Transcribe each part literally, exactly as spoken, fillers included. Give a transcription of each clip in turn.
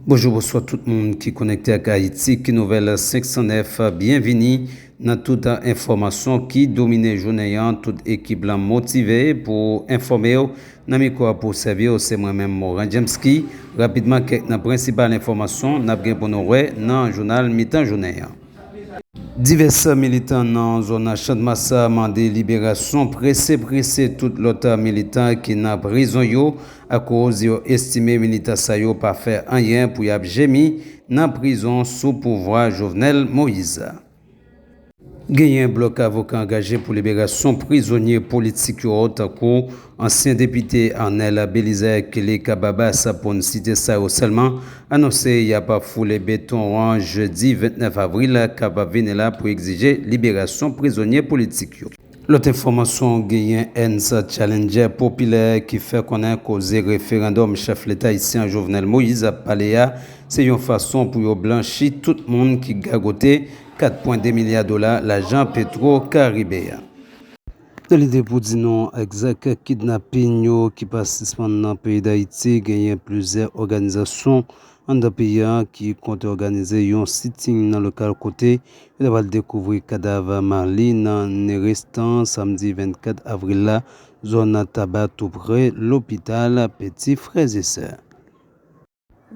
Bonjou, bonswa tout moun ki konekte ak Ayiti ki Nouvèl senk san nèf. Byenvini nan tout enfòmasyon ki domine jounen an. Tout ekip lan motive pou enfòme w. Nan mikwo a pou sèvi w, se mwen menm, Morin James, ki rapidman kèk nan prensipal enfòmasyon n ap gen pou nou wè nan jounal mitan jounen an. Divès militan nan zòn Channmas mande liberasyon prese prese tout lòt militan ki nan prizon yo, akoz yo estime militan sa yo pa fè anyen pou y ap jemi nan prizon sou pouvwa Jovenel Moïse. Genyen blòk avoka angaje pou liberasyon prizonye politik yo, tankou ansyen depite Arnel Belizaire, Kelly Cababas, pou n site sa yo sèlman, anonse y ap foule beton an jedi vennèf avril k ap vini la pou egzije liberasyon prizonye politik yo. Lòt enfòmasyon, genyen Ernst Challenger Popilè ki fè konnen koze referandòm chèf leta ayisyen Jovenel Moïse ap pale a, se yon fason pou yo blanchi tout moun ki gagote kat pwen de milya dola lajan Petro Caribe a. Nan lide pou di non ak zak kidnapin yo ki pa sispann nan peyi Dayiti, genyen plizyè òganizasyon anndan peyi a ki konte òganize yon sitting nan lokal kote yo ta pral dekouvri kadav Marly nan nerestan samdi vennkat avril la, zòn Taba, toupre lopital Peti Frè e Sè.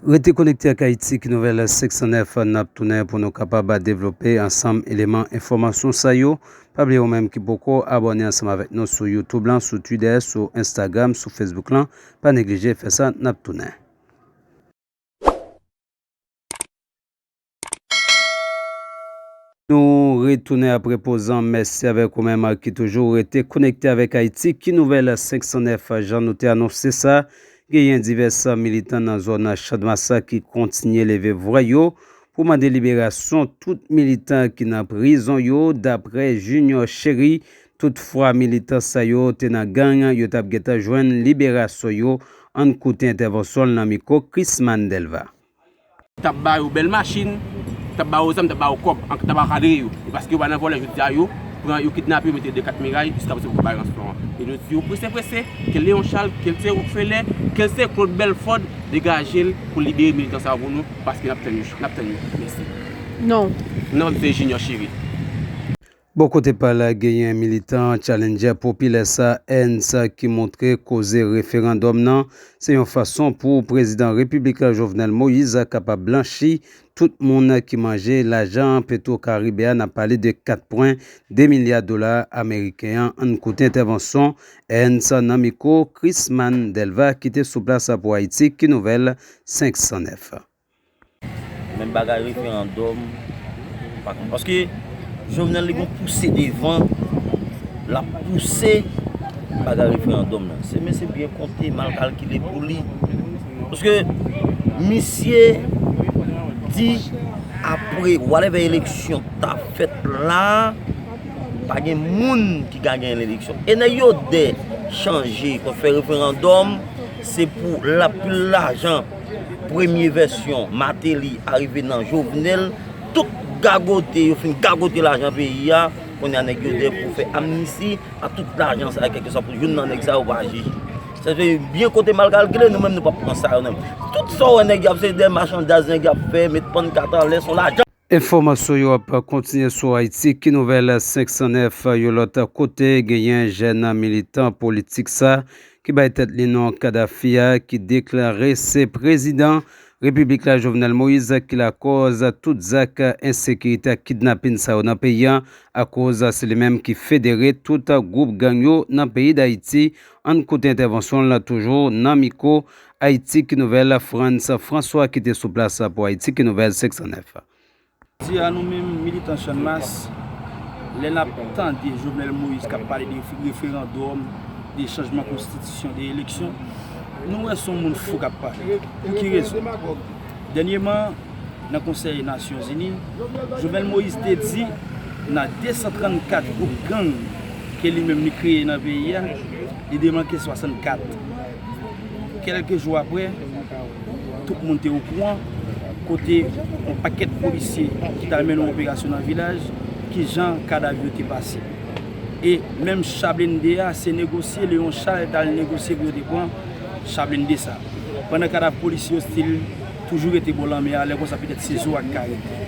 Rete konekte ak Ayiti ki Nouvèl senk san nèf, n ap tounen pou nou kapab devlope ansanm eleman enfòmasyon sa yo. Pa bliye, ou menm ki poko abòne ansanm avèk nou sou YouTube lan, sou Twitter, sou Instagram, sou Facebook lan, pa neglije fè sa, n ap tounen. Nou retounen apre poz lan. Mèsi avèk ou menm ki toujou rete konekte avèk Ayiti ki Nouvèl senk san nèf. Jan nou te anonse sa, genyen divès militan nan zòn Channmas ki kontinye leve vwa yo pou mande liberasyon tout militan ki nan prizon yo, dapre Junior Chéry. Toutfwa, militan sa yo te nan gang, yo t ap gentan jwenn liberasyon yo. Ann koute entèvansyon l nan mikwo Chrisman Delva. T ap ba yo bèl machin, t ap ba yo zam, t ap ba yo kòb, an, t ap ankadre yo. E paske yo pa nan vòlè, jodi a yo pran, yo kidnape yo, mete de kat miray, jiskaprezan poko bay ranson an. E nou di yo prese prese, ke Léon Charles, ke l se Rockefeller, ke l se Claude Belford, degaje l pou libere militan sa yo pou nou, paske n ap tann yo, n ap tann yo. Mèsi. Non. Non, m se Junior Chéry. Bò kote pa l, genyen militan Challenger Popilè sa, Ernst, ki montre koze referandòm nan se yon fason pou prezidan repiblik la, Jovenel Moïse, kapab blanchi tout moun ki manje lajan Petro Caribe a. N ap pale de kat pwen de milya dola ameriken an. Ann koute entèvansyon Ernst nan mikwo Chrisman Delva ki te sou plas pou Ayiti ki Nouvèl senk san nèf. Menm bagay referandòm, pa konn. Paske Jovenel li gon pouse devan, l ap pouse bagay referandòm nan. Se mesye byen konte, mal kalkile pou li. Paske misye di apre, whatever eleksyon ta fèt la, pa gen moun ki ka genyen eleksyon. E nèg yo dè chanje, konn fè referandòm, se pou lapil lajan. Premye vèsyon, Martelly, arive nan Jovenel, tout gagote, yo fin gagote lajan peyi a, kounye a nèg yo dè pou fè amnisti a tout lajan sa, kèlkeswa pou youn nan nèg sa yo pa aji. Sa se byen konte mal kalkile, nou menm nou p ap pran sa yo nan men. Tout sa w wè nèg y ap, se de machandaj nèg y ap fè, met pannkat anlè, se yon lajan. Enfòmasyon yo ap kontinye sou Ayiti ki Nouvèl senk san nèf. Yon lòt kote, genyen jèn militan politik sa ki bay tèt li non Kadhafi a, ki deklare se prezidan repiblik la, Jovenel Moïse, ki lakòz tout zak ensekirite ak kidnapin sa yo nan peyi a, akoz se li menm ki federe tout gwoup gang yo nan peyi Dayiti. Ann koute entèvansyon l toujou nan mikwo Ayiti ki Nouvèl, Frantz François, ki te sou plas pou Ayiti ki Nouvèl senk san nèf. Jodi a, nou menm militan Channmas, lè n ap tande Jovenel Moïse k ap pale de referandòm, de chanjman konstitisyon, de eleksyon, nou wè se yon moun fou k ap pale. Pou ki rezon? Dènyèman, nan Konsèy Nasyonzini, Jovenel Moïse te di nan de san trannkat gwoup gang ke li menm li kreye nan peyi a, li demanke swasannkat. Kèlke jou apre, tout moun te okouran, kote yon pakèt polisye ki t al mennen yon operasyon nan vilaj, kijan kadav yo te pase. E menm cha blende a, se negosye, Léon Charles t al negosye pou yo te pran cha blende sa. Pandan kadav polisye yo still Toujou rete bò lanmè a, lè konsa petèt se zo a k ka rete.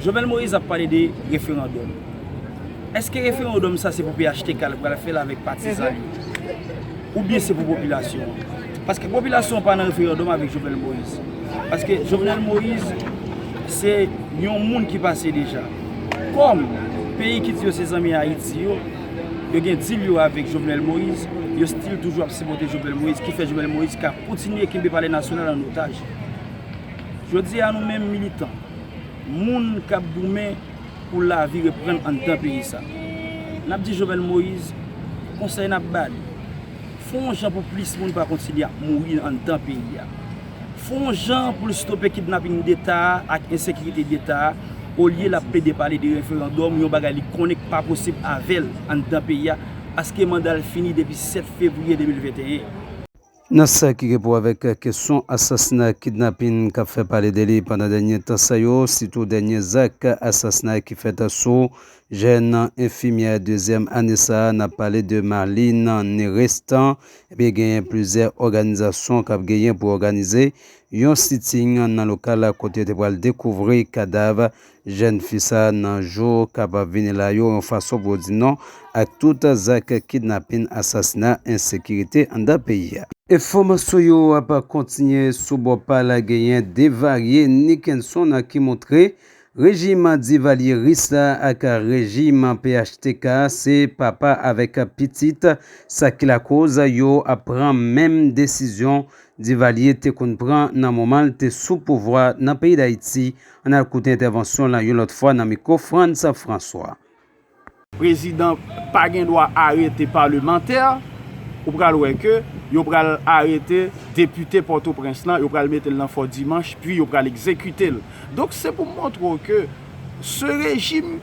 Jovenel Moïse ap pale de referandòm. Èske referandòm sa se pou P H T K l pral fè l avèk patizan li? Oubyen se pou popilasyon an? Paske popilasyon an pa nan referandòm avèk Jovenel Moïse. Paske Jovenel Moïse se yon moun ki pase deja. Kòm peyi ki di yo se zanmi Ayiti yo, yo gen dil yo avèk Jovenel Moïse, yo still toujou ap sipòte Jovenel Moïse, ki fè Jovenel Moïse ka kontinye kenbe palè nasyonal an otaj. Jodi a nou menm militan, moun k ap goumen pou lavi reprann anndan peyi sa, n ap di Jovenel Moïse, konsèy n ap ba li, fè yon jan pou plis moun pa kontinye ap mouri anndan peyi a. Fè yon jan pou l stope kidnaping deta a ak ensekirite deta a, olye l ap plede pale de referandòm, yon bagay li konnen k pa posib avè l anndan peyi a, paske manda l fini depi sèt fevriye de mil venteyen. Nan sa ki gen pou avèk kesyon asasina, kidnapin k ap fè pale de li pandan dènye tan sa yo, sitou dènye zak asasina ki fèt sou jèn enfimyè dezyèm ane sa a, n ap pale de Marline Nerestan, ebyen genyen plizyè òganizasyon k ap genyen pou òganize yon siting nan lokal kote yo te pral dekouvri kadav jèn fi sa nan jou k ap vini la yo, yon fason pou yo di non ak tout zak kidnapin, asasina, ensekirite anndan peyi a. Enfòmasyon yo ap kontinye sou bò pa l, genyen de varye Nickenson ki montre rejim divalyeris la ak rejim P H T K se papa avèk pitit, sa ki lakoz yo ap pran menm desizyon Divalye te konn pran nan moman l te sou pouvwa nan peyi Dayiti. Ann al koute entèvansyon l lan yon lòt fwa nan mikwo Frantz François. Prezidan pa gen dwa arete palemantè, ou pral wè ke yo pral arete depite Pòtoprens lan, yo pral mete l nan Fò Dimanch, pi yo pral egzekite l. Donk, se pou m montre w ke ce régime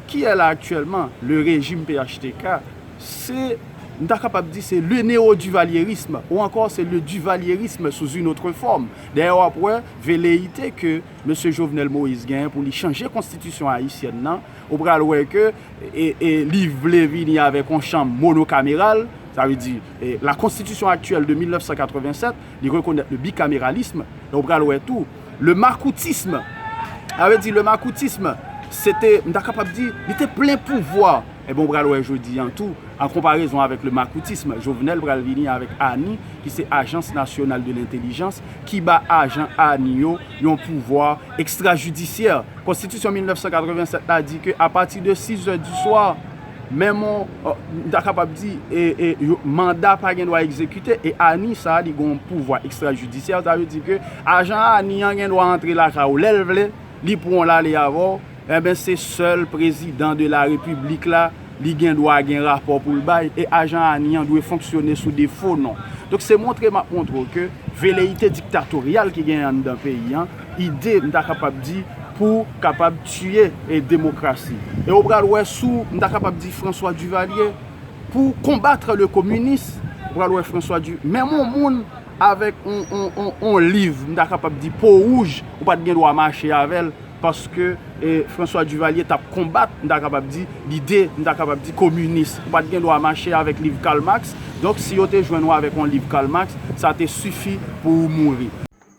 qui est là actuellement, le régime P H T K, se, m ta kapab di, se le néo-duvalierisme, ou ankò se le duvalierisme sous une autre forme. Dayè, w ap wè veleyite ke mesye Jovenel Moïse genyen pou li chanje konstitisyon ayisyèn nan, ou pral wè ke, e, e, li vle vini avèk yon chanm monokameral, sa vle di, e, la constitution actuelle de mil nèf san katrevennsèt, li rekonèt le bikaméralisme, e ou pral wè tou, le makoutisme, sa vle di, le makoutisme, se te, m ta kapab di, li te plen pouvwa. Ebyen, ou pral wè jodi an tou, an konparezon avèk le makoutisme, Jovenel pral vini avèk ani, ki se Agence Nationale de l'Intelligence, ki ba ajan ani yo yon pouvwa ekstrajidisyè. Konstitisyon mil nèf san katrevennsèt la di ke apati de sizè di swa, menm on, m ta kapab di, e, e, yo, manda pa gen dwa egzekite, e ani sa a, li gen yon pouvwa ekstrajidisyè, sa vle di ke ajan ani an gen dwa antre lakay ou lè l vle, li pran w l ale avè w, enben, se sèl prezidan de la repiblik la, li gen dwa gen rapò pou l bay, e ajan ani an dwe fonksyone sou de fo non. Donk, se montre m ap montre w ke veleyite diktatoryal ki genyen anndan peyi an, ide, m ta kapab di, pou kapab tiye, e, demokrasi. E ou pral wè sou, m ta kapab di, François Duvalier, pou konbatre le kominis, ou pral wè François Du-, menm yon moun avèk on, on, on, on liv, m ta kapab di, po wouj, ou pa t gen dwa mache avè l, paske, e, François Duvalier t ap konbat, m ta kapab di, lide, m ta kapab di, kominis. Ou pa t gen dwa mache avèk liv Karl Marx. Donk, si yo te jwenn ou avèk yon liv Karl Marx, sa te sifi pou ou mouri.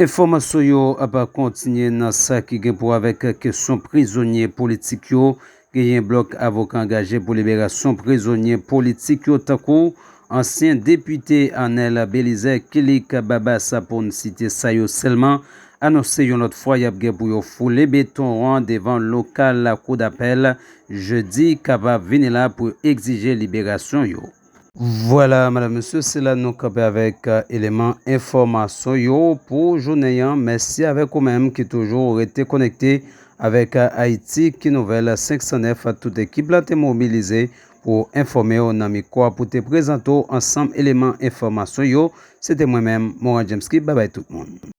Enfòmasyon yo ap kontinye nan sa ki gen pou avèk kesyon prizonye politik yo. Genyen blòk avoka angaje pou liberasyon prizonye politik yo, tankou ansyen depite Arnel Belizaire, Kilik, Babas, pou n site sa yo sèlman, anonse yon lòt fwa y ap gen pou yo foule beton an devan lokal lakou dapèl jedi k ap vini la pou egzije liberasyon yo. Vwala, madam, mesye, se la nou kanpe avèk, e, eleman enfòmasyon yo pou jounen an. Mèsi avèk ou menm ki toujou rete konekte avèk, e, Ayiti ki Nouvèl senk san nèf. Tout ekip la te mobilize pou enfòme w nan mikwo a, pou te prezante w ansanm eleman enfòmasyon yo. Se te mwen menm, Moran James ki babay tout moun.